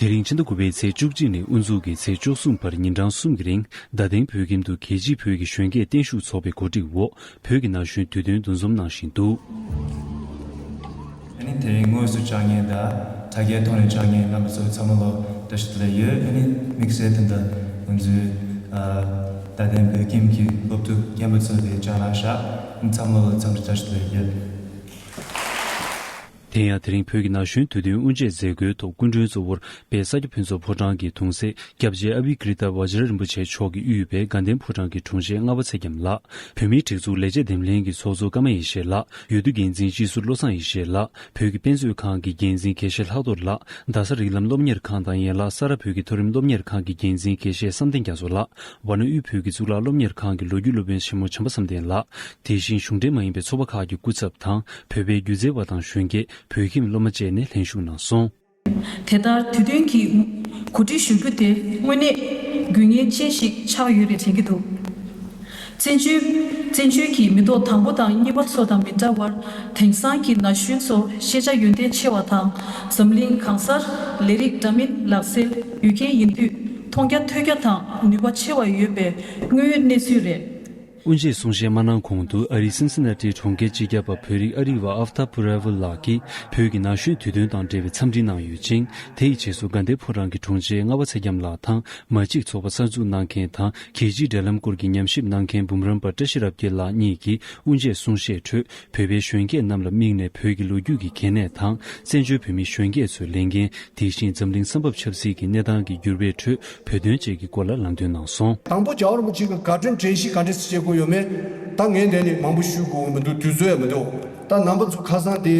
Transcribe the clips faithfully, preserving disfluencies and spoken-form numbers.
དེ་རིང་ཕྱི་ཟླ་དགུ་པའི་ཚེས་བཅུ་གཅིག་ནས་དབུ་འཛུགས་ཀྱིས་ཚེས་བཅུ་གསུམ་བར་ཉིན་གྲངས་གསུམ་གྱི་རིང་བརྡ་སྟེང་བོད་ཁྱིམ་དུ་རྒྱལ་སྤྱིའི་བོད་ཀྱི་གཞོན་སྐྱེས་བརྟན་བཞུགས་ཚོགས་པའི་གོ་སྒྲིག་འོག་བོད་ཀྱི་ན་གཞོན་དུས་སྟོན་འདུ་འཛོམས་གནང་བཞིན་འདུག། ཨ་ནི་དེ་རིང་དངོས་སུ་བཅར་མཁན་དང་དྲ་རྒྱའི་ཐོག་ནས་བཅར་མཁན་རྣམ་པ་ཚོ་ཚང་མ་ལ་བཀྲ་ཤིས་བདེ་ལེགས་ཡོད། ཨ་ནི་དམིགས་བསལ་དེ་འདྲ་ང་ཚོའི་ཨ་བརྡ་སྟེང་བོད་ཁྱིམ་གྱི་སློབ་ཕྲུག་རྒན་པ་ཚོ་ལ་བཅར་གནང་ཤག། ཨ་ནི་ཚང་མ་ལ་འཚམས་འདྲི་བཀྲ་ཤིས་བདེ་ལེགས་ཡོད། དེ་ཡང་དེ་རིང་བོད་ཀྱི་ན་གཞོན་དུས་སྟོན་དབུ་འབྱེད་མཛད་སྒོའི་ཐོག་སྐུ་མགྲོན་གཙོ་བོར་དཔལ་ས་སྐྱ་ཕུན་ཚོགས་ཕོ་བྲང་གི་གདུང་སྲས་སྐྱབས་རྗེ་ཨ་བྷི་ཀྲི་ཏ་བཛྲ་རིན་པོ་ཆེ་མཆོག་གིས་དབུས་པའི་དགའ་ལྡན་ཕོ་བྲང་གི་དྲུང་ཆེ་ལྔ་པ་ཚེ་རྒྱམ་ལགས། བོད་མིའི་སྒྲིག་འཛུགས་ལས་བྱེད་འདེམས་ལྷན་གྱི་ཚོགས་གཙོ་ཀརྨ་ཡེ་ཤེས་ལགས། འོས་བསྡུ་འགན་འཛིན་སྤྱི་ཟུར་བློ་བཟང་ཡེ་ཤེས་ལགས། བོད་ཀྱི་དཔེ་མཛོད་ཁང་གི་འགན་འཛིན་དགེ་བཤེས་ལྷག་རྡོར་ལགས། རྡ་ས་རིགས་ལམ་སློབ་གཉེར་ཁང་དང་ཡན་ལག་ས་རཱ་བོད་ཀྱི་མཐོ་རིམ་སློབ་གཉེར་ཁང་གི་འགན་འཛིན་དགེ་བཤེས་བསམ་གཏན་རྒྱ་མཚོ་ལགས། ཝཱ་ཎ་དབུས་བོད་ཀྱི་གཙུག་ལག་སློབ་གཉེར་ཁང་གི་ལོ་རྒྱུས་སློབ་དཔོན་ཆེན་མོ་བྱམས་པ་བསམ་གཏན་ལགས། དེ་བཞིན་གཞུང་འབྲེལ་མ་ཡིན་པའི་ཚོགས་པ་ཁག་གི་སྐུ་ཚབ་དང་བོད་པའི་སྒྱུ་རྩལ་བ་དང་གཞོན་སྐྱེས། བོད་ཁྱིམ་སློབ་མ་བཅས་ནས་ལྷན་ཞུགས་གནང་སོང་། དེ་ལྟར་དུས་སྟོན་གྱི་གོ་སྒྲིག་ཞུ་རྒྱུ་དེ་དངོས་གནས་དགོས་ངེས་ཅན་ཞིག་ཆགས་ཡོད་རེད་དྲན་གྱི་འདུག། བཙན་བྱོལ་བཙན་བྱོལ་གྱི་མི་ཐོག་དང་པོ་དང་གཉིས་པ་སོགས་དང་མི་འདྲ་བར། དེང་སང་གི་ན་གཞོན་ཚོ་ཤེས་བྱ་ཡོན་ཏན་ཆེ་བ་དང་། འཛམ་གླིང་གང་སར་ལས་རིགས་འདྲ་མིན་ལག་རྩལ་ཡོད་མཁན་ཡིན་དུས། མཐོང་རྒྱ་ཐོས་རྒྱ་དང་ནུས་པ་ཆེ་བ་ཡོད་པའི་དངོས་ཡོད་གནས་ཚུལ་རེད། དབུ་འབྱེད་གསུང་བཤད་མ་གནང་གོང་དུ། ཨ་རིའི་སིན་སི་ན་ཊི་གྲོང་ཁྱེར་སྤྱི་ཁྱབ་པ་བོད་རིགས་ཨ་རི་བ་ཨབ་ཐ་པུ་ར་ཝུ་ལགས་ཀྱིས་བོད་ཀྱི་ན་གཞོན་དུས་སྟོན་དང་འབྲེལ་བའི་འཚམས་འདྲི་གནང་ཡོད་ཅིང་། དེ་ཡི་རྗེས་སུ་དགའ་ལྡན་ཕོ་བྲང་གི་དྲུང་ཆེ་ལྔ་པ་ཚེ་རྒྱམ་ལགས་དང་། མ་གཅིག་ཚོགས་པ་གསར་འཛུགས་གནང་མཁན་དང་། རྒྱལ་སྤྱིའི་འབྲེལ་ལམ་སྐོར་གྱི་ཉམས་ཞིབ་གནང་མཁན་འབུམ་རམས་པ་བཀྲ་ཤིས་རབ་རྒྱས་ལགས་གཉིས་ཀྱིས་དབུ་འབྱེད་གསུང་བཤད་ཁྲོད། བོད་པའི་གཞོན་སྐྱེས་རྣམས་ལ་དམིགས་ནས་བོད་ཀྱི་ལོ་རྒྱུས་ཀྱི་གལ་གནད་དང་། བཙན་བྱོལ་བོད་མི་གཞོན་སྐྱེས་ཚོའི་ལས་འགན། དེ་བཞིན་འཛམ་གླིང་ས་བབ་ཆབ་སྲིད་ཀྱི་གནས་སྟངས་ཀྱི་འགྱུར་བའི་ཁྲོད་བོད་དོན་བཅས་ཀྱི་སྐོར་ལ་ལམ་སྟོན་གནང་སོང་། དང་པོ་རྒྱལ་བ་རིན་པོ་ཆེ་གི་བཀའ་དྲིན་དྲན་ཤེས་ག་འདྲ་སེ་བྱེད་དགོས་ཡོད་མེད། ད་ངས་འདི་ནས་མང་པོ་ཞུ་དགོས་མི་འདུག། དུས་ཚོད་ཡང་མི་འདུག། ད་རྣམ་པ་ཚོ་ཁ་སང་དེ་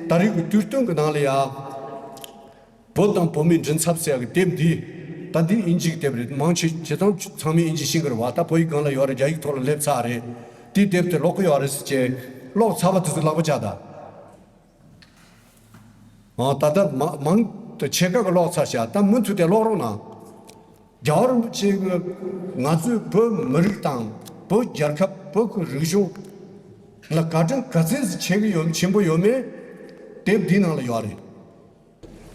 ད་རེས་ཀྱི་དུས་སྟོན་གྱི་ནང་ལ་ཡ། བོད་དང་བོད་མིའི་མགྲིན་ཚབ་ཟེར་ཡག་གི་དེབ་འདི། ད་འདི་དབྱིན་ཇིའི་དེབ་རེད། མང་ཆེ་བྱས་ཙང་ཚང་མས་དབྱིན་ཇི་ཤེས་ཀྱི་རེད་བ། ད་བོད་ཡིག་སྒང་ལ་ཡོད་རེད། རྒྱ་ཡིག་ཐོག་ལ་སླེབས་ཚར་རེད། དེའི་དེབ་དེ་ཀློག་གི་ཡོད་རེད་ཟེར་བྱས། ཀློག་ཚར་བ་དེ་ཚོ་ལག་པ་བྱ་དང་། ཨ། ད་ལྟ་མ་མང་དུ་ཕྱེད་ཀ་གི་ཀློག་ཚར་བཞག། ད་མུ་མཐུད་དེ་ཀློག་རོགས་གནང་། རྒྱལ་བ་རིན་པོ་ཆེ་གིས་ང་ཚོའི་བོད་མི་རིགས་དང་བོད་རྒྱལ་ཁབ། བོད་ཀྱི་རིག་གཞུང་ལ་བཀའ་དྲིན་ག་ཚད་ཅིག་ཆེ་གི་ཡོད། ཆེན་པོ་ཡོད་མེད་དེབ་འདིའི་ནང་ལ་ཡོད་རེད།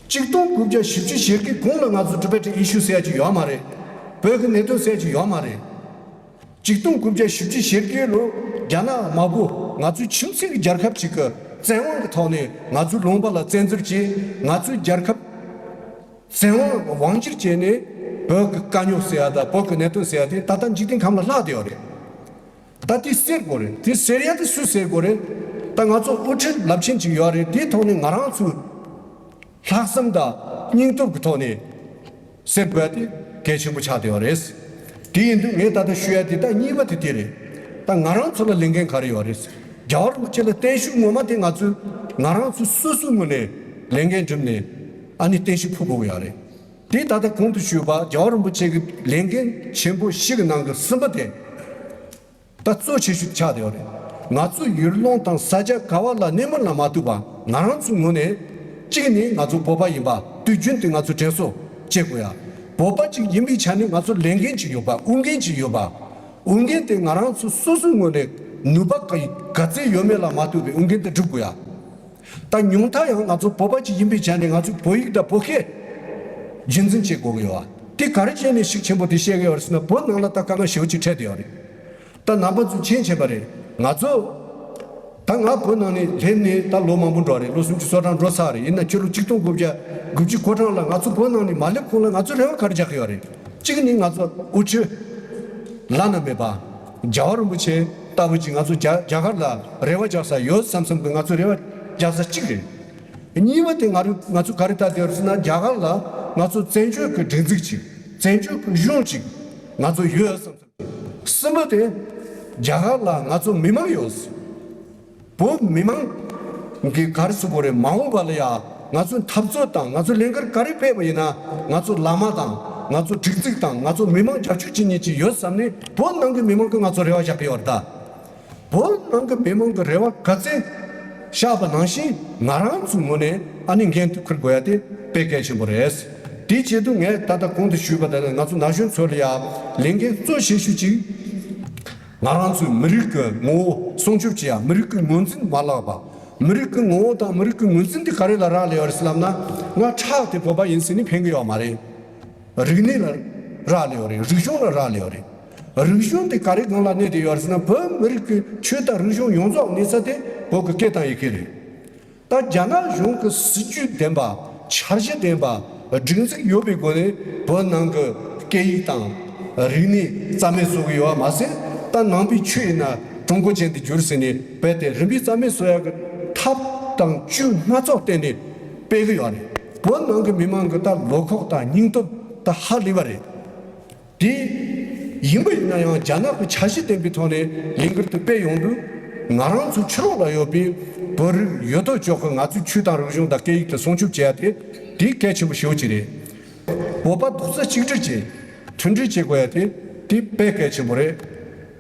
ཆིག་སྟོང་དགུ་བརྒྱ་བཞི་བཅུ་ཞེ་བརྒྱད་གོང་ལ་ང་ཚོ་Tibetan Issue ཟེར་ཡག་ཅིག་ཡོད་མ་རེད། བོད་ཀྱི་གནད་དོན་ཟེར་ཡག་ཅིག་ཡོད་མ་རེད། ཆིག་སྟོང་དགུ་བརྒྱ་བཞི་བཅུ་ཞེ་བརྒྱད་ལོ་རྒྱ་ནག་དམར་པོ་ང་ཚོའི་ཁྱིམ་མཚེས་ཀྱི་རྒྱལ་ཁབ་ཅིག་གི་བཙན་དབང་གི་ཐོག་ནས་ང་ཚོའི་ལུང་པ་ལ་བཙན་འཛུལ་བྱས། ང་ཚོའི་རྒྱལ་ཁབ་བཙན་དབང་དབང་སྒྱུར་བྱས་ནས། བོད་ཀྱི་དཀའ་རྙོག་ཟེར་ཡག་དང་བོད་ཀྱི་གནད་དོན་ཟེར་ཡག་དེ་ད་ལྟ་འཇིག་རྟེན་ཁམས་ལ་ལྷག་བསྡད་ཡོད་རེད། ད་དེ་སེལ་དགོས་རེད། དེ་སེལ་ཡག་དེ་སུས་སེལ་དགོས་རེད། ད་ང་ཚོ་དབུ་ཁྲིད་རླབས་ཆེན་ཅིག་ཡོད་རེད། དེའི་ཐོག་ནས་ང་རང་ཚོའི་ལྷག་བསམ་དང་སྙིང་སྟོབས་ཀྱི་ཐོག་ནས་སེལ་དགོས་ཡག་དེ་གལ་ཆེན་པོ་ཆགས་བསྡད་ཡོད་རེད། དེ་ཡིན་དུས་ངས་ད་ལྟ་ཞུ་ཡག་དེ་ད་གཉིས་པ་དེ་དེ་རེད། ད་ང་རང་ཚོ་ལ་ལས་འགན་ག་རེ་ཡོད་རེད། རྒྱལ་བ་རིན་པོ་ཆེ་ལ་བརྟན་བཞུགས་ངོ་མ་དེ་ང་ཚོས་ང་རང་ཚོ་སོ་སོའི་ངོས་ནས་ལས་འགན་བསྒྲུབས་ནས། ཨ་ནི་བརྟན་བཞུགས་ཕུལ་དགོས་ཀྱི་ཡོད་རེད། དེ་ད་ལྟ་གོང་དུ་ཞུས་པ་རྒྱལ་བ་རིན་པོ་ཆེ་གི་ལས་འགན་ཆེན་པོ་བཞི་གི་ནང་གི་གསུམ་པ་དེ་ད་གཙོ་ཆེ་ཤོས་ཆགས་བསྡད་ཡོད་རེད། ང་ཚོ་ཡུལ་ལུང་དང་ས་ཆ་ག་བ་ལ་གནས་མལ་ལ་མ་ཐུག་པ། ང་རང་ཚོའི་ངོས་ནས་གཅིག་ནི་ང་ཚོ་བོད་པ་ཡིན་པ་དུས་རྒྱུན་དུ་ང་ཚོ་དྲན་གསོ་བྱེད་དགོས་ཡ། བོད་པ་གཅིག་ཡིན་པའི་ཆ་ནས་ང་ཚོ་ལས་འགན་ཅིག་ཡོད་པ། འོས་འགན་ཅིག་ཡོད་པ། འོས་འགན་དེ་ང་རང་ཚོ་སོ་སོའི་ངོས་ནས་ནུས་པ་ག་ག་ཚད་ཡོད་མེད་ལ་མ་ལྟོས་པའི་འོས་འགན་དེ་སྒྲུབ་དགོས་ཡ། ད་ཉུང་མཐའ་ཡང་ང་ཚོ་བོད་པ་ཅིག་ཡིན་པའི་ཆ་ནས་ང་ཚོས་བོད་ཡིག་དང་བོད་སྐད་རྒྱུན་འཛིན་བྱེད་དགོས་ཀྱི་ཡོད། དེ་ག་རེ་བྱས་ནས་ཤུགས་ཆེན་པོ་དེ་བཤད་ཀྱི་ཡོད་རེད་ཟེར་ན། བོད་ནང་ལ་ད་དཀའ་ངལ་ཞེ་པོ་ཅིག་འཕྲད་བསྡད་ཡོད་རེད། ད་རྣམ་པ་ཚོས་མཁྱེན་བྱས་པ་རེད། ང་ཚོ་ད་ང་བོད་ནང་ནས་སླེབས་ནས་ད་ལོ་མང་པོ་འགྲོ་རེད། ལོ་སུམ་ཅུ་སོ་གྲངས་འགྲོ་ཚར་རེད། ཡིན་ན་ཕྱི་ལོ་ཆིག་སྟོང་དགུ་བརྒྱ་དགུ་བཅུ་གོ་གྲངས་ལ་ང་ཚོ་བོད་ནང་ནས་མ་སླེབས་གོང་ལ་ང་ཚོས་རེ་བ་ག་རེ་རྒྱག་གི་ཡོད་རེད། གཅིག་ནི་ང་ཚོ་དབུ་ཁྲིད་བླ་ན་མེད་པ་རྒྱལ་བ་རིན་པོ་ཆེ་ལྟ་བུ་ཅིག་ང་ཚོ་རྒྱ་རྒྱ་གར་ལ་རེ་བ་རྒྱག་ས་ཡོད་བསམ་བསམ་གི་ང་ཚོ་རེ་བ་རྒྱག་ས་གཅིག་རེད། གཉིས་པ་དེ་ང་རང་ང་ཚོ་ག་རེ་ལྟ་བསྡད་ཡོད་ཟེར་ན། རྒྱ་གར་ལ་ང་ཚོ་བཙན་བྱོལ་གྱི་སྒྲིག་འཛུགས་ཅིག་བཙན་བྱོལ་གྱི་གཞུང་ཅིག་ང་ཚོ་ཡོད་བསམ་བསམ་གི། གསུམ་པ་དེ་རྒྱ་གར་ལ་ང་ཚོ་མི་མང་ཡོད། བོད་མི་མང་གི་ག་རེ་ཟེར་དགོས་རེད། མ་འོངས་པ་ལ་ཡ་ང་ཚོས་འཐབ་རྩོད་དང་ང་ཚོས་ལས་འགུལ་ག་རེ་སྤེལ་བ་ཡིན་ན། ང་ཚོ་བླ་མ་དང་ང་ཚོ་སྒྲིག་འཛུགས་དང་ང་ཚོ་མི་མང་རྒྱབ་སྐྱོར་བྱེད་མཁན་ཅིག་ཡོད་བསམ་ནས་བོད་ནང་གི་མི་མང་གིས་ང་ཚོར་རེ་བ་བཞག་གི་ཡོད་རེད་ད། བོད་ནང་གི་མི་མང་གི་རེ་བ་ག་ཚད་བཞག་པ་ནང་བཞིན་ང་རང་ཚོའི་ངོས་ནས་ཨ་ནི་འགན་དེ་འཁུར་དགོས་ཡ་དེ་དཔེ་གལ་ཆེན་པོ་རེད། དེའི་ཆེད་དུ་ངས་ད་ལྟ་གོང་དུ་ཞུས་པ་ལྟར་ང་ཚོ་ན་གཞོན་ཚོ་ལ་ཡ་ལས་འགན་གཙོ་ཆེ་ཤོས་ཅིག་ང་རང་ཚོའི་མི་རིགས་ཀྱི་ངོ་བོ་སྲུང་སྐྱོབ་བྱེད་ཡ། མི་རིགས་ཀྱི་ངོས་འཛིན་མ་བརླག་པ། མི་རིགས་ཀྱི་ངོ་བོ་དང་མི་རིགས་ཀྱི་ངོས་འཛིན་དེ་ག་རེ་ལ་རག་ལས་ཡོད་རེད་ཟེར་ལབ་ན། ང་ཁྲག་དེ་བོད་པ་ཡིན་ཟེར་ནས་ཕན་གི་ཡོད་མ་རེད། རིག་གནས་ལ་རག་ལས་ཡོད་རེད། རིག་གཞུང་ལ་རག་ལས་ཡོད་རེད། རིག་གཞུང་དེ་ག་རེ་སྒང་ལ་གནས་བསྡད་ཡོད་རེད་ཟེར་ན། བོད་མི་རིགས་ཀྱི་ཆོས་དང་རིག་གཞུང་ཡོངས་རྫོགས་གནས་ས་དེ་བོད་ཀྱི་སྐད་དང་ཡི་གེ་རེད། ད་རྒྱ་ནག་གཞུང་གི་སྲིད་ཇུས་ལྡན་པ། འཆར་གཞི་ལྡན་པ། སྒྲིག་འཛུགས་ཡོད་པའི་སྒོ་ནས་བོད་ནང་གི་སྐད་ཡིག་དང་རིག་གནས་རྩ་མེད་བཟོ་གི་ཡོད་པ་མ་ཟད། ད་ནང་པའི་ཆོས་ཡིན་ན་ཀྲུང་གོ་ཅན་དུ་བསྒྱུར་ཟེར་ནས་རྦད་དེ་རིམ་པས་རྩ་མེད་བཟོ་ཡག་གི་ཐབས་དང་བཅོས་སྣ་ཚོགས་བསྟན་ནས་སྤེལ་གི་ཡོད་རེད། བོད་ནང་གི་མི་མང་གི་ད་བློ་ཁོག་དང་སྙིང་སྟོབས་ད་ཧ་ལས་པ་རེད། དེ་ཡིན་པ་ཡིན་ན་ཡང་རྒྱ་ནག་གི་འཆར་གཞི་ལྡན་པའི་ཐོག་ནས་ལས་འགུལ་དེ་སྤེལ་ཡོང་དུས། ང་རང་ཚོ་ཕྱི་ལོགས་ལ་ཡོད་པའི་བོད་རིགས་ཡོད་དོ་ཅོག་གི་ང་ཚོའི་ཆོས་དང་རིག་གཞུང་དང་སྐད་ཡིག་དེ་སྲུང་སྐྱོབ་བྱེད་ཡ་དེ་དེ་གལ་ཆེན་པོ་ཞེ་པོ་ཅིག་རེད། བོད་པ་རྡོག་རྩ་གཅིག་སྒྲིལ་གྱིས་མཐུན་སྒྲིལ་བྱེད་དགོས་ཡ་དེ་དེ་དཔེ་གལ་ཆེན་པོ་རེད།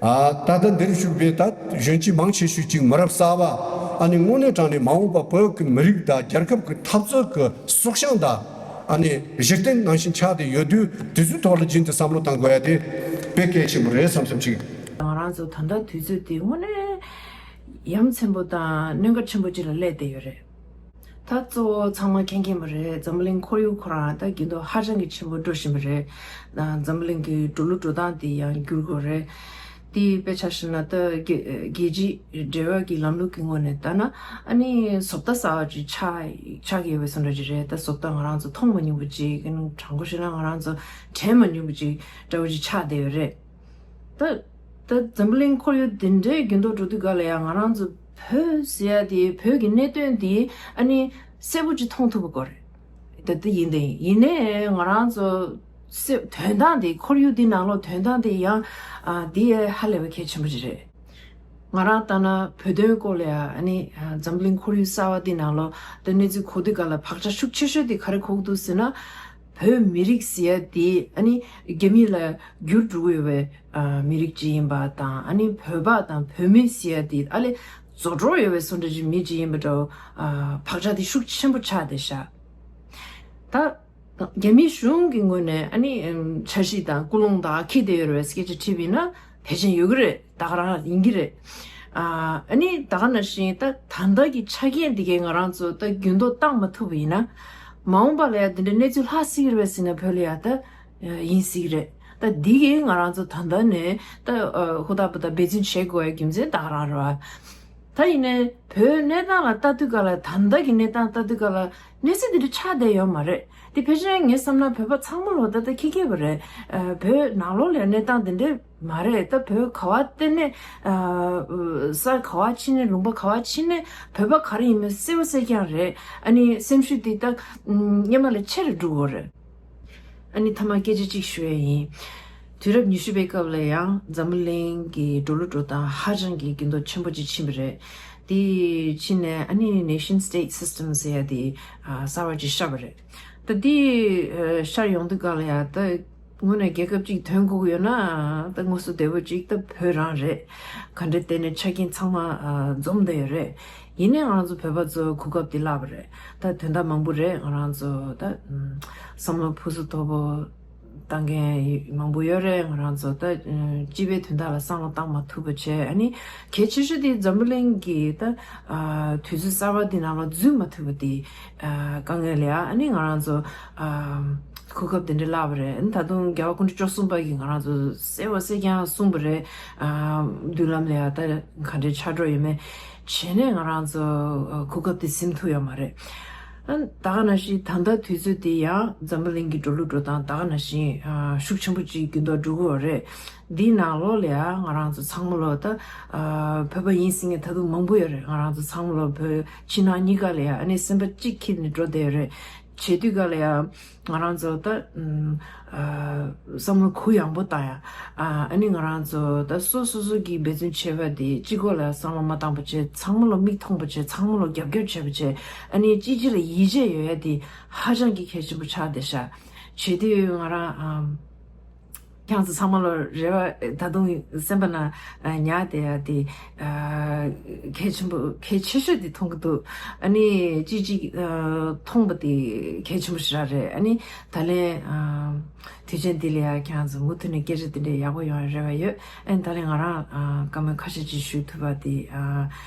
ཨ། ད་ལྟ་འདིར་བཞུགས་པའི་ད་གཞོན་སྐྱེས་མང་ཆེ་ཤོས་ཅིག་མི་རབས་གསར་པ། ཨ་ནི་དངོས་གནས་དྲང་ནས་མ་འོངས་པ་བོད་ཀྱི་མི་རིགས་དང་རྒྱལ་ཁབ་ཀྱི་འཐབ་རྩོད་ཀྱི་སྲོག་ཤིང་དང་། ཨ་ནི་གཞི་རྟེན་ནང་བཞིན་ཆགས་བསྡད་ཡོད་དུས། དེ་ཚོའི་ཐོག་ལ་རྒྱུན་དུ་བསམ་བློ་གཏང་དགོས་ཡ་དེ་དཔེ་གལ་ཆེན་པོ་རེད་བསམ་བསམ་ཅིག་ང་རང་ཚོ་ད་ལྟ་དུས་ཚོད་དེ་དངོས་གནས་ཡ་མཚན་པོ་དང་གནད་འགག་ཆེན་པོ་ཅིག་ལ་སླེབས་བསྡད་ཡོད་རེད། ད་གཙོ་བོ་ཚང་མ་མཁྱེན་མཁྱེན་པ་རེད། འཛམ་བུ་གླིང་ཁོར་ཡུག་ཁོ་རང་ད་འགྱུར་ལྡོག་ཧ་ཅང་གི་ཆེན་པོ་འགྲོ་བཞིན་པ་རེད། ད་འཛམ་བུ་གླིང་གི་འགྲོ་ལུགས་འགྲོ་སྟངས་དེ་ཡང་འགྱུར་དགོས་རེད། དེ་དཔེ་ཆ་བཞག་ན་ད་རྒྱལ་རྒྱལ་སྤྱིའི་འབྲེལ་བ་གི་ལམ་ལུགས་ཀྱི་ངོས་ནས་ལྟ་ན། ཨ་ནི་བཟོ་ལྟ་གསར་བ་ཅིག་ཆགས་ཆགས་ཀྱི་ཡོད་པའི་བཟོ་འདྲ་ཅིག་རེད། ད་བཟོ་ལྟ་ང་རང་ཚོ་མཐོང་མ་མྱོང་བ་ཅིག་དྲང་པོ་བཤད་ན་ང་རང་ཚོ་དྲན་མ་མྱོང་བ་ཅིག་འདྲ་བོ་ཅིག་ཆགས་བསྡད་ཡོད་རེད། ད་ད་འཛམ་བུ་གླིང་ཁོར་ཡུག་འདི་འདྲའི་འགྱུར་ལྡོག་འགྲོ་དུས་ག་ལ་ཡང་ང་རང་ཚོ་བོད་ཟེར་ཡ་དེ། བོད་ཀྱི་གནད་དོན་དེ་ཨ་ནི་གསལ་པོ་ཅིག་མཐོང་ཐུབ་པ་དགོས་རེད། ད་ལྟ་ཡིན་དེ་ཡིན་ནའི་ང་རང་ཚོ་སེ་དོན་དག་འདི། ཁོར་ཡུག་འདི་ནང་ལོགས་དོན་དག་འདི་ཡང་ཨ་འདི་ཧ་ལས་པའི་གལ་ཆེན་པོ་ཅིག་རེད། ང་རང་ལྟ་ན་བོད་དོན་སྐོར་ལ་ཡ་ཨ་ནི་ཨ་འཛམ་གླིང་ཁོར་ཡུག་གསར་བ་འདི་ནང་ལོགས་ད་གནས་ཚུལ་གོ་དུས་ག་ལ་བག་ཆགས་ཤུགས་ཆེ་ཤོས་དེ་ག་རེ་གོ་གི་འདུག་ཟེར་ན། བོད་མི་རིགས་ཟེར་ཡ་དེ་ཨ་ནི་རྒྱ་མི་ལ་བསྒྱུར་འགྲོ་གི་ཡོད་པའི་ཨ་མི་རིགས་ཅིག་ཡིན་པ་དང་། ཨ་ནི་བོད་པ་དང་བོད་མི་ཟེར་ཡ་དེ་ཨ་ལས་རྫོགས་འགྲོ་ཡོད་པའི་བཟོ་འདྲ་ཅིག་མི་ཅིག་ཡིན་པ་འདྲ་བོ། ཨ་བག་ཆགས་དེ་ཤུགས་ཆེན་པོ་ཆགས་བསྡད་ཤག་ད་རྒྱ་མི་གཞུང་གི་ངོས་ནས་ཨ་ནི་ཨམ་འཆར་གཞི་དང་ཀུན་སློང་དང་འཁྱེར་བསྡད་ཡོད་རེད་པས་སྐད་ཆ་དྲིས་པ་ཡིན་ན། ཕལ་ཆེར་ཡོད་ཀྱི་རེད། ད་ག་རང་ཡིན་གྱི་རེད། ཨ་ཨ་ནི་ད་ག་ནང་བཞིན་ད་ད་ལྟ་གི་ཆ་རྐྱེན་འདི་གས་ང་རང་ཚོ་ད་འགྱུར་ལྡོག་བཏང་མ་ཐུབ་པ་ཡིན་ན། མ་འོངས་པ་ལ་ཡ་འདི་འདྲའི་གནས་ཚུལ་ལྷག་སྲིད་ཀྱི་རེད་པས་ཟེར་ན། བོད་ལ་ཡ་ད་ཡིན་སྲིད་ཀྱི་རེད། ད་འདི་གས་ང་རང་ཚོ་ད་ལྟ་ནས་ད་ཧུར་ཐག་པ་ད་འབད་བརྩོན་བྱེད་དགོས་པའི་རྒྱུ་མཚན་ད་ག་རང་རེད་པ། ད་ཡིན་ནའི་བོད་གནས་སྟངས་ལ་ལྟ་དུས་ག་ལ། ད་ལྟ་གི་གནས་སྟངས་ལྟ་དུས་ག་ལ་གནས་ཚུལ་འདི་འདྲ་ཆགས་བསྡད་ཡོད་མ་རེད། དེ་ཕལ་ཆེར་ངས་བསམ་ན་བོད་པ་ཚང་མ་ལོ་ད་ལྟ་ཁྱི་སྐྱེས་པ་རེད། ཨ་བོད་ནང་ལོགས་ལ་གནས་སྟངས་འདི་འདྲ་མ་རེད། ད་བོད་ག་བ་བལྟས་ནས། ཨ་ས་ག་བ་ཕྱིན་ནས། ལུང་པ་ག་བ་ཕྱིན་ནས་བོད་པ་ག་རེ་ཡིན་མིན་གསལ་པོ་གསལ་རྐྱང་རེད། ཨ་ནི་སེམས་ཤུགས་འདི་ད་སྔོན་མ་ལས་ཆེ་རུ་འགྲོ་གི་རེད། ཨ་ནི་མཐའ་མ་སྐད་ཆ་གཅིག་ཞུ་ཡ་ཡིན། དུས་རབས་ཉི་ཤུ་པའི་སྐབས་ལ་ཡང་འཛམ་བུ་གླིང་གི་འགྲོ་ལུགས་འགྲོ་སྟངས་ཧ་ཅང་གི་འགྱུར་ལྡོག་ཆེན་པོ་ཅིག་ཕྱིན་པ་རེད། དེ་ཕྱིན་ནས་ཨ་ནི་nation state system ཟེར་ཡ་དེ་ཨ་གསར་བ་ཅིག་ཤར་བ་རེད། ད་དེ་ཨ་ཤར་ཡོང་དུས་ག་ལ་ཡ་ད་དངོས་གནས་རྒྱལ་ཁབ་ཅིག་ཐོན་དགོས་ཀྱི་ཡོད་ན། ད་དངོས་སུ་བདེ་པོ་ཅིག་ད་བོད་རང་རེད། ག་འདྲ་བལྟས་ནས་ཆ་རྐྱེན་ཚང་མ་ཨ་འཛོམས་བསྡད་ཡོད་རེད། ཡིན་ནའི་ང་རང་ཚོ་བོད་པ་ཚོ་གོ་སྐབས་དེ་བརླག་པ་རེད། ད་དོན་དག་མང་པོ་རེད། ང་རང་ཚོ་ད་ཨམ་བསམ་བློ་ཕུན་སུམ་ཚོགས་པོ་བཏང་མཁན་མང་པོ་ཡོད་རེད། ང་རང་ཚོ་ད་ཨམ་སྤྱི་པའི་དོན་དག་ལ་བསམ་བློ་བཏང་མ་ཐུབ་པ་བྱས། ཨ་ནི་གལ་ཆེ་ཤོས་དེ་འཛམ་བུ་གླིང་གི་ད་ཨ་དུས་ཚོད་གསར་པ་འདི་ནང་ལ་འཛུལ་མ་ཐུབ་པ་དེ་ཨ་དཀའ་ངལ་རེད། ཨ་ནི་ང་རང་ཚོ་ཨམ་གོ་སྐབས་དེ་འདྲ་བརླག་པ་རེད། ད་དུང་རྒྱལ་བ་སྐུ་ཕྲེང་བཅུ་གསུམ་པ་གིས་ང་རང་ཚོ་གསལ་བོ་གསལ་རྐྱང་གསུངས་པ་རེད། ཨ་མདུན་ལམ་ལ་ཡ་ད་ག་འདྲའི་ཆགས་འགྲོ་ཡོད་མེད་བྱས་ནས་ང་རང་ཚོ་གོ་སྐབས་དེ་ཟིན་ཐུབ་ཡོད་མ་རེད། ཨ་ད་ག་ནང་བཞིན་ད་ལྟ་དུས་ཚོད་དེ་ཡང་འཛམ་བུ་གླིང་གི་འགྲོ་ལུགས་འགྲོ་སྟངས་ད་ག་ནང་བཞིན་ཨ་ཤུགས་ཆེན་པོ་ཅིག་འགྱུར་ལྡོག་འགྲོ་གི་ཡོད་རེད། འདིའི་ནང་ལོགས་ལ་ཡ་ང་རང་ཚོ་ཚང་མ་ལོ་ད་ཨ་བོད་པ་ཡིན་ཟེར་མཁན་ད་དུང་མང་པོ་ཡོད་རེད། ང་རང་ཚོ་ཚང་མ་ལོ་བོད་ཕྱི་ནང་གཉིས་ཀ་ལ་ཡ་ཨ་ནི་སེམས་པ་གཅིག་ཁྱེར་ནས་འགྲོ་བསྡད་ཡོད་རེད། བྱེད་དུས་ག་ལ་ཡ་ང་རང་ཚོ་ད་ཨམ་ཨ་བསམ་བློ་གུ་ཡངས་པོ་བཏང་ཡ། ཨ་ཨ་ནི་ང་རང་ཚོ་ད་སོ་སོ་སོ་གིས་འབད་བརྩོན་བྱས་པ་དེ་གཅིག་པོ་ལ་བསམ་བློ་མ་བཏང་པ་བྱས། ཚང་མ་ལ་མིག་མཐོང་པ་བྱས། ཚང་མ་ལ་རྒྱབ་སྐྱོར་བྱས་པ་བྱས། ཨ་ནི་གཅིག་གཅིག་ལ་ཡིད་ཆེས་ཡོད་ཡ་དེ་ཧ་ཅང་གི་གལ་ཆེན་པོ་ཆགས་བསྡད་ཤག་བྱེད་དུས་ང་རང་ཨམ་ཁྱེད་ཚོ་ཚང་མ་ལ་རེ་བ་ད་དུང་སེམས་པ་ན་ཉར་བསྡད་ཡ་དེ་གལ་ཆེན་པོ་གལ་ཆེ་ཤོས་དེ་མཐོང་གི་འདུག་ཨ་ནི་གཅིག་གཅིག་མཐོང་པ་དེ་གལ་ཆེན་པོ་ཞེ་དྲག་རེད། ཨ་ནི་ད་ལན་དུས་ཆེན་འདི་ལ་ཡ་ཁྱེད་ཚོ་མུ་མཐུད་ནས་སྐད་ཆ་དེ་འདྲ་ཡག་པོ་ཡོང་བའི་རེ་བ་ཡོད། ཨ་ནི་ད་ལན་ང་རང་བཀའ་མོལ་ཁ་ཤས་ཅིག་ཞུ་ཐུབ་པ་དེ་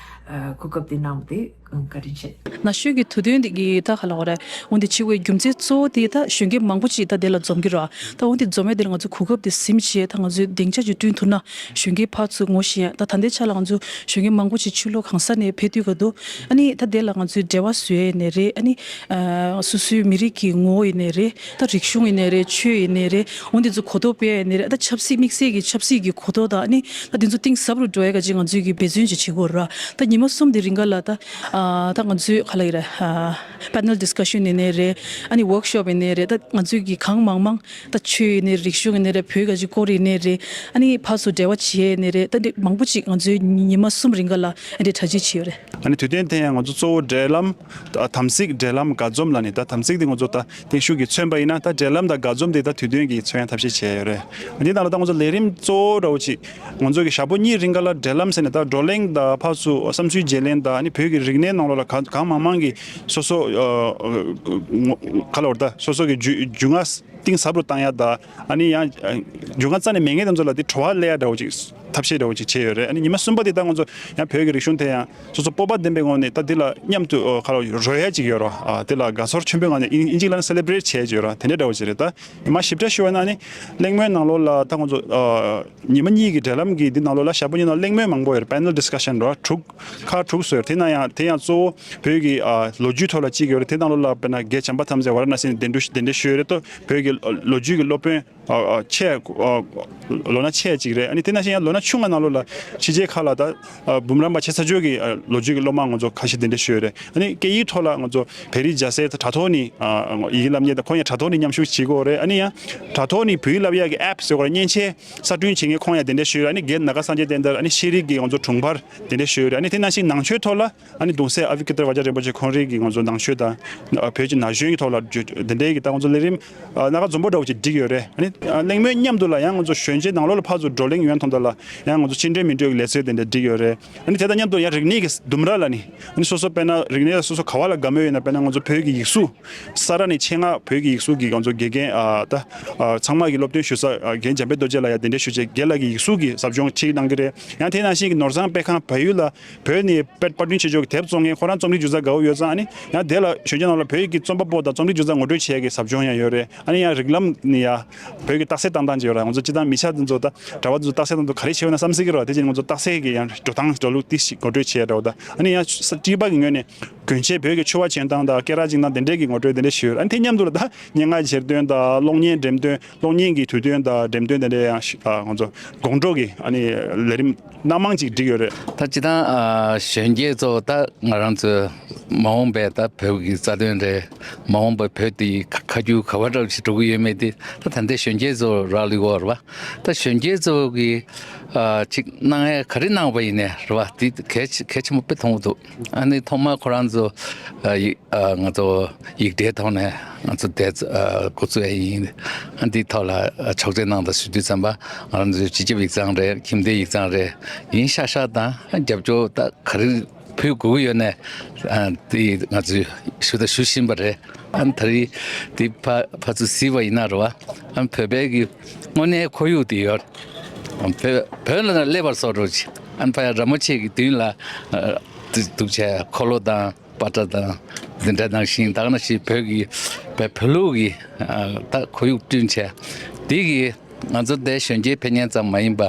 གོ་སྐབས་དེ་གནང་བ་དེ་བཀའ་དྲིན་ཆེ། ན་གཞོན་གྱི་དུས་སྟོན་འདི་གི་ད་ག་ལ་འོ་རེད། འོན་ཏེ་ཆེ་བའི་རྒྱུ་མཚན་གཙོ་བོ་དེ་ད་གཞོན་སྐྱེས་མང་པོ་ཅིག་ད་དེ་ལ་འཛོམས་ཀྱི་ར། ད་འོན་ཏེ་འཛོམས་ཡས་དེ་ལ་ང་ཚོ་གོ་སྐབས་དེ་ཟིན་བྱས་ད་ང་ཚོས་སྡིངས་ཆ་ཅིག་བསྐྲུན་ཐུབ་ན་གཞོན་སྐྱེས་ཕར་ཚུར་ངོ་ཤེས་ཡ། ད་ད་ལྟའི་ཆ་ལ་ང་ཚོ་གཞོན་སྐྱེས་མང་པོ་ཅིག་ཕྱི་ལོགས་གང་ས་ནས་ཕེབས་དུས་ག་དུས་ཨ་ནི་ད་དེ་ལ་ང་ཚོས་འབྲེལ་བ་བཟོ་ཡས་ནས་རེད། ཨ་ནི་སོ་སོའི་མི་རིགས་ཀྱི་ངོ་བོ་ཡིན་ནའི་རེད། ད་རིག་གཞུང་ཡིན་ནའི་རེད། ཆོས་ཡིན་ནའི་རེད། འོན་ཏེ་ཚོ་གོ་རྟོགས་སྤེལ་ཡིན་ནའི་རེད། ད་ཆབ་སྲིད་དམིགས་བསལ་གྱི་ཆབ་སྲིད་ཀྱི་གོ་རྟོགས་དང་ཨ་ནི་ད་དེ་ཚོ་གཏིང་ཟབ་རུ་འགྲོ་ཡ་ག་ཅིག་ང་ཚོས་ཀྱི་འབད་བརྩོན་ཅིག་བྱེད་དགོས་ར། ད་ཉི་མ་གསུམ་དེ་རིང་ག་ལ་ད་ཨ་ད་ང་ཚོས་ག་ལ་ཡིན་ར། ཨ་panel discussion ཡིན་ནའི་རེད། ཨ་ནི་workshop ཡིན་ནའི་རེད། ད་ང་ཚོས་ཀྱི་གང་མང་མང་ད་ཆོས་ཡིན་ནའི་རིག་གཞུང་ཡིན་ནའི་རེད། བོད་ག་ཅིག་སྐོར་ཡིན་ནའི་རེད། ཨ་ནི་ཕར་ཚུར་འབྲེལ་བ་བྱེད་ཡས་ཡིན་ནའི་རེད། ད་འདི་མང་པོ་ཅིག་ང་ཚོས་ཉི་མ་གསུམ་རིང་ག་ལ་ཨ་འདྲའི་གྲ་སྒྲིག་བྱས་ཡོད་རེད། ཨ་ནི་དུས་སྟོན་དེ་ཡང་ང་ཚོ་གཙོ་བོ་འབྲེལ་ལམ། ཨ་དམ་ཚིག་འབྲེལ་ལམ་དགའ་འཛོམས་ལ་ནི། ད་དམ་ཚིག་དེ་ང་ཚོ་ད་ཐེངས་ཤིག་གིས་མཚོན་པ་ཡིན་ན། ད་འབྲེལ་ལམ་དང་དགའ་འཛོམས་དེ་ད་དུས་སྟོན་གྱིས་མཚོན་ཡ་ཐབས་ཤེས་བྱས་ཡོད་རེད། འདི་ནང་ལ་ད་ང་ཚོ་ལས་རིམ་གཙོ་བོ་འདྲ་བོ་ཅིག་ང་ཚོ་གི་ཞག་པོ་གཉིས་རིང་ག་ལ་འབྲེལ་ལམ་ཟེར་ནས་ད་བགྲོ་གླེང་དང་ཕར་ཚུར་བསམ་ཚུལ་བརྗེ་ལེན་དང་། ཨ་ནི་བོད་ཀྱི་རིག་གནས་ནང་ལོགས་ལ་གང་གང་མང་མང་གི་སོ་སོ་ཨ་ངོ་ག་ལ་བར་ད་སོ་སོ་གི་རྒྱུས་རྒྱུས་མངའ་གཏིང་ཟབ་རུ་བཏང་ཡ་དང་། ཨ་ནི་ཡང་རྒྱུས་མངའ་རྩ་ནས་མེད་མཁན་དེ་ཚོ་ལ་དེ་བྲོ་བ་སླེབས་ཡ་འདྲ་བོ་ཅིག་ཐབས་ཤེས་འདྲ་བོ་ཅིག་བྱས་ཡོད་རེད། ཨ་ནི་ཉི་མ་གསུམ་པ་དེ་ད་ང་ཚོ་ཡང་བོད་ཀྱི་རིག་གཞུང་དེ་ཡང་སོ་སོ་སྤོབས་པ་ལྡན་པའི་ངང་ནས་ད་དེ་ལ་མཉམ་དུ་ཨ་ག་ལ་རོལ་ཡ་ཅིག་ཡོད་རོ། ཨ་དེ་ལ་དགའ་ཚོར་ཆེན་པོའི་ངང་ནས་ཨིན་ཨིན་ཇི་ལ་ནི་སེ་ལེ་བྷི་རེ་ཊི་བྱས་ཡོད་རོ། དེ་འདྲ་འདྲ་བོ་ཅིག་རེད། ད་ཉི་མ་ཞིབ་ཕྲ་ཞུ་བ་ན་ཨ་ནི་གླེང་མོལ་ནང་ལོགས་ལ་ད་ང་ཚོ་ཨ་ཉི་མ་གཉིས་ཀྱི་འབྲེལ་ལམ་གྱི་འདི་ནང་ལོགས་ལ་ཞག་པོ་གཉིས་ནང་གླེང་མོལ་མང་པོ་ཡོད་རེད། panel discussion རོ། དྲུག་ཁག་དྲུག་བཟོས་ཡོད་རེད། དེ་ནང་ཡང་དེ་ཡང་གཙོ་བོ་བོད་ཀྱི་ཨ་ལོ་རྒྱུས་ཐོག་ལ་གཅིག་ཡོད་རེད། དེ་ནང་ལོགས་ལ་དཔེར་ན་རྒན་བྱམས་པ་ཐམས་ཅད་ཝཱ་ར་ཎ་སི་ནས་གདན་འདྲེན་གདན་འདྲེན་ཞུས་ཡོད་རེད། ཏོ་བོད་ཀྱི་ལོ་རྒྱུས་ཀྱི་སློབ་དཔོན་ཨ་ཨ་ཆེ་ཨ་ལོ་ན་ཆེ་ཅིག་རེད། ཨ་ནི་དེ་ནང་བཞིན་ཡང་ལོ་ན་ཆུང་བ་ནང་ལོགས་ལ་ཕྱི་རྒྱལ་ཁག་ལ་ད་ཨ་འབུམ་རམས་པ་ཆེ་ས་ཕྱོགས་ཀྱི་ཨ་ལོ་རྒྱུས་ཀྱི་སློབ་མ་ང་ཚོ་ཁ་ཤས་གདན་འདྲེན་ཞུས་ཡོད་རེད། ཨ་ནི་སྐད་ཡིག་ཐོག་ལ་ང་ཚོ་བོད་རིགས་རྒྱལ་སྲས་དྲ་ཐོག་ནས་ཨ་ཡི་གེ་བསླབ་མཁན་དང་ཁོང་ཡང་དྲ་ཐོག་ནས་མཉམ་ཞུགས་བྱེད་ཀྱི་ཡོད་རེད། ཨ་ནི་ཡང་དྲ་ཐོག་ནས་བོད་ཡིག་བསླབ་ཡག་གི་ཨེབ་ཟེར་བ་རེད། མཉེན་ཆས་གསར་སྐྲུན་བྱེད་མཁན་ཁོང་ཡང་གདན་འདྲེན་ཞུས་ཡོད་རེད། ཨ་ནི་རྒན་ནཱ་ག་སངས་རྒྱས་བསྟན་དར། ཨ་ནི་ཤེས་རིག་གི་ང་ཚོ་དྲུང་འཕར་གདན་འདྲེན་ཞུས་ཡོད་རེད། ཨ་ནི་དེ་ནང་བཞིན་ནང་ཆོས་ཐོག་ལ་ཨ་ནི་གདུང་སྲས་ཨ་བྷི་ཀི་ཏར་བཛྲ་རིན་པོ་ཆེ་ཁོང་རང་གི་ང་ཚོ་ནང་ཆོས་དང་ཨ་བོད་ཀྱི་ན་གཞོན་གྱི་ཐོག་ལ་བརྗོད་དེ་འདྲའི་གི་ད་ང་ཚོ་ལས་རིམ་ཨ་སྣ་ཁ་འཛོམས་པོ་འདྲ་བོ་ཅིག་བསྒྲིགས་ཡོད་རེད། ཨ་ནི་ཨ་གླེང་མོལ་མཉམ་དུ་ལ་ཡང་ང་ཚོ་གཞོན་སྐྱེས་ནང་ལོགས་ལ་ཕར་ཚུར་བགྲོ་གླེང་ཡོང་ཐུབ་ཐབས་ལ་ཡང་ང་ཚོ་ཕྱི་འབྲེལ་མི་འགྲོ་གི་ལས་ཚོགས་དེ་འདྲ་བསྒྲིགས་ཡོད་རེད། ཨ་ནི་དེ་དང་མཉམ་དུ་ཡང་རིག་གནས་ཀྱི་ལྡུམ་ར་ལ་ནི་ཨ་ནི་སོ་སོ་དཔེར་ན་རིག་གནས་ལ་སོ་སོ་ག་བ་ལ་དགའ་མོས་ཡོད་ན། དཔེར་ན་ང་ཚོ་བོད་ཀྱི་ཡིག་གཟུགས་ས་ར་ནས་ཆེད་མངགས་བོད་ཀྱི་ཡིག་གཟུགས་ཀྱི་ང་ཚོ་དགེ་རྒན་ཨ་ད་ཨ་ཚང་མ་གི་སློབ་སྟོན་ཞུ་ས་ཨ་རྒན་འཇམ་དཔལ་རྡོ་རྗེ་ལགས་ཡ་གདན་འདྲེན་ཞུ་བྱས་རྒན་ལགས་ཀྱི་ཡིག་གཟུགས་ཀྱི་ཟབ་སྦྱོང་ཁྲིད་གནང་གི་རེད། ཡང་དེ་ནང་བཞིན་གྱི་ནོར་བཟང་དཔེ་ཁང་བལ་ཡུལ་ལ་བོད་ནས་པར་པར་སྐྲུན་བྱེད་ཕྱོགས་ཀྱི་དེབ་བཙོང་མཁན་ཁོ་རང་རྩོམ་རིག་སྒྱུ་རྩལ་དགའ་བོ་ཡོད་ཙང་། ཨ་ནི་ཡང་དེ་ལ་གཞོན་སྐྱེས་ནང་ལ་བོད་ཀྱི་རྩོམ་པ་པོ་དང་རྩོམ་རིག་སྒྱུ་རྩལ་ངོ་སྤྲོད་བྱེད་ཡག་གི་ཟབ་སྦྱོང་ཡང་ཡོད་རེད། ཨ་ནི་ཡང་རིགས་ལམ་ནི་ཡ་བོད་ཀྱི་རྟགས་གསལ་བཏང་སྟངས་ཅིག་ཡོད་རེད། ང་ཚོ་སྤྱིར་བཏང་མི་ཆ་དེ་ཚོ་ད་གྲྭ་པ་དེ་ཚོ་རྟགས་གསལ་བཏང་དུས་ག་རེ་བྱས་ཡོད་ན་བསམ་སྲིད་ཀྱི་རེད་བ། དེ་བཞིན་ང་ཚོ་རྟགས་གསལ་གྱི་ཡང་འགྲོ་སྟངས་འགྲོ་ལུགས་དེ་ཞིག་ངོ་སྤྲོད་བྱེད་ཡག་འདྲ་བོ་དང་། ཨ་ནི་ཡང་ས་སྤྲིས་པ་གི་ངོས་ནས་གྱོན་ཆས་བོད་ཀྱི་ཕྱུ་པ་གྱོན་སྟངས་དང་སྐེ་རགས་བཅིངས་སྟངས་དེ་འདྲས་ཀྱི་ངོ་སྤྲོད་དེ་འདྲས་ཞུས་ཡོད། ཨ་ནི་དེ་མཉམ་དུ་ལ་ད་སྙན་ངག་གི་གྱེར་འདོན་དང་གློག་བརྙན་འགྲེམས་སྟོན། གློག་བརྙན་གྱི་དུས་སྟོན་དང་འགྲེམས་སྟོན་དེ་འདྲས་ཡང་ཞུ་ཨ་ང་ཚོ་དགོང་དྲོ་གི་ཨ་ནི་ལས་རིམ་སྣ་མང་ཅིག་བསྒྲིགས་ཡོད་རེད། ད་སྤྱིར་བཏང་ཨ་གཞོན་སྐྱེས་ཚོ་ད་ང་རང་ཚོའི་མ་འོངས་པའི་ད་བོད་ཀྱི་རྩ་དོན་རེད། མ་འོངས་པའི་བོད་དེ་ཁ་ཁ་རྒྱུན་ག་བ་འདྲ་ཞིག་འགྲོ་གི་ཡོད་མེད་དེ་ད་ད་ལྟའི་གཞོན་སྐྱེས་ཚོ་རག་ལས་ཡོད་རེད་བ། ད་གཞོན་སྐྱེས་ཚོ་གི་ཨ་ཅིག་གནང་ཡ་ག་རེ་གནང་བ་ཡིན་ནའི་རེད་བ། དེ་གལ་ཆེ་གལ་ཆེན་པོ་དཔེ་མཐོང་གི་འདུག་ཨ་ནི་ཐོག་མར་ཁོ་རང་ཚོ་ཨ་ཡི་ཨ་ང་ཚོ་ཡིག་སྒྲའི་ཐོག་ནས་ང་ཚོ་དེ་ཨ་འགོ་བཙུགས་ཡ་ཡིན། ཨ་འདིའི་ཐོག་ལ་ཨ་ཕྱག་རྗེས་གནང་དང་ཞུ་དུས་ཙམ་པ་ང་རང་ཚོའི་སྤྱི་ཁྱབ་ཡིག་ཚང་རེད། ཁྱིམ་སྡེའི་ཡིག་ཚང་རེད། ཡིན་ཤག་ཤག་དང་རྒྱབ་སྐྱོར་ད་ག་རེ་ཕུལ་དགོས་ཀྱི་ཡོད་ནའི་ཨ་དེ་ང་ཚོས་ཞུ་དང་ཞུ་བཞིན་པ་རེད། ཨ་ད་རེས་དེ་ཕ་ཕར་ཚུར་གཟིགས་པ་ཡིན་ན་རེད་བ། ཨ་བོད་པའི་གི་དངོས་གནས་ཁོར་ཡུག་དེ་ཡོད། བོད་བོད་ལ་སླེབས་པར་སོགས་རོགས་ཅིག་ཨ་ཕ་ཡ་ར་མོ་ཆེ་གི་མདུན་ལ་ཨ་འདུག་བྱས་འཁོར་ལོ་དང་པ་ཏྲ་དང་འདི་འདྲ་ནང་བཞིན་ད་ག་ནང་བཞིན་བོད་ཀྱི་བོད་བོད་ལུགས་ཀྱི་ཨ་ད་ཁོར་ཡུག་བསྐྲུན་བྱས་འདི་གི་ང་ཚོ་འདིར་གཞོན་སྐྱེས་ཕེབས་མཁན་ཙམ་མ་ཡིན་པ་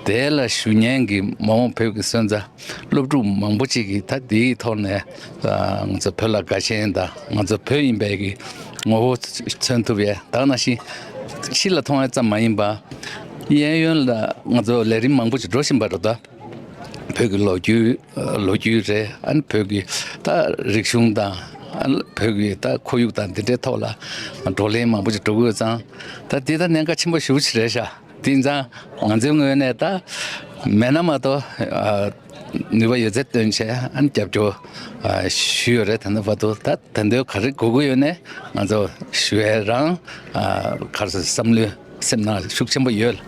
དེ་ལ་ཞུགས་མཁན་གྱི་མ་འོངས་བོད་ཀྱི་སོན་རྩ་སློབ་ཕྲུག་མང་པོ་ཅིག་གིས་ད་འདིའི་ཐོག་ནས་ཨ་ང་ཚོ་བོད་ལ་དགའ་ཞེན་དང་ང་ཚོ་བོད་ཡིན་པའི་གི་ངོ་བོ་མཚོན་ཐུབ་ཡས། ད་ག་ནང་བཞིན་ཕྱི་ལ་མཐོང་ཡས་ཙམ་མ་ཡིན་པ་གཡས་གཡོན་ལ་ང་ཚོ་ལས་རིམ་མང་པོ་ཅིག་འགྲོ་བཞིན་པ་རེད་ད། བོད་ཀྱི་ལོ་རྒྱུས་ལོ་རྒྱུས་རེད། ཨ་ནི་བོད་ཀྱི་ད་རིག་གཞུང་དང་ཨ་ནི་བོད་ཀྱི་ད་ཁོར་ཡུག་དང་འདི་འདྲའི་ཐོག་ལ་བགྲོ་གླེང་མང་པོ་ཞིག་འགྲོ་དགོས་ཙང་ད་འདི་ད་གནད་འགག་ཆེན་པོ་ཞེ་པོ་ཅིག་རེད་ཤག་དེ་ཙང་ང་ཚོའི་ངོས་ནས་ད་མེད་ན་མ་གཏོགས་ཨ་ནུས་པ་ཡོད་ཚད་བཏོན་བྱས་ཨ་ནི་རྒྱབ་སྐྱོར་ཨ་ཞུས་ཡོད་རེད། ད་ལྟ་བར་དུ་ད་ད་ལྟའི་ག་རེ་དགོས་ཀྱི་ཡོད་ནའི་ང་ཚོ་ཞུ་ཡས་རང་ཨ་ག་རེ་ཟེར་བསམ་བློའི་སེམས་ནང་ཤུགས་ཆེན་པོ་ཡོད།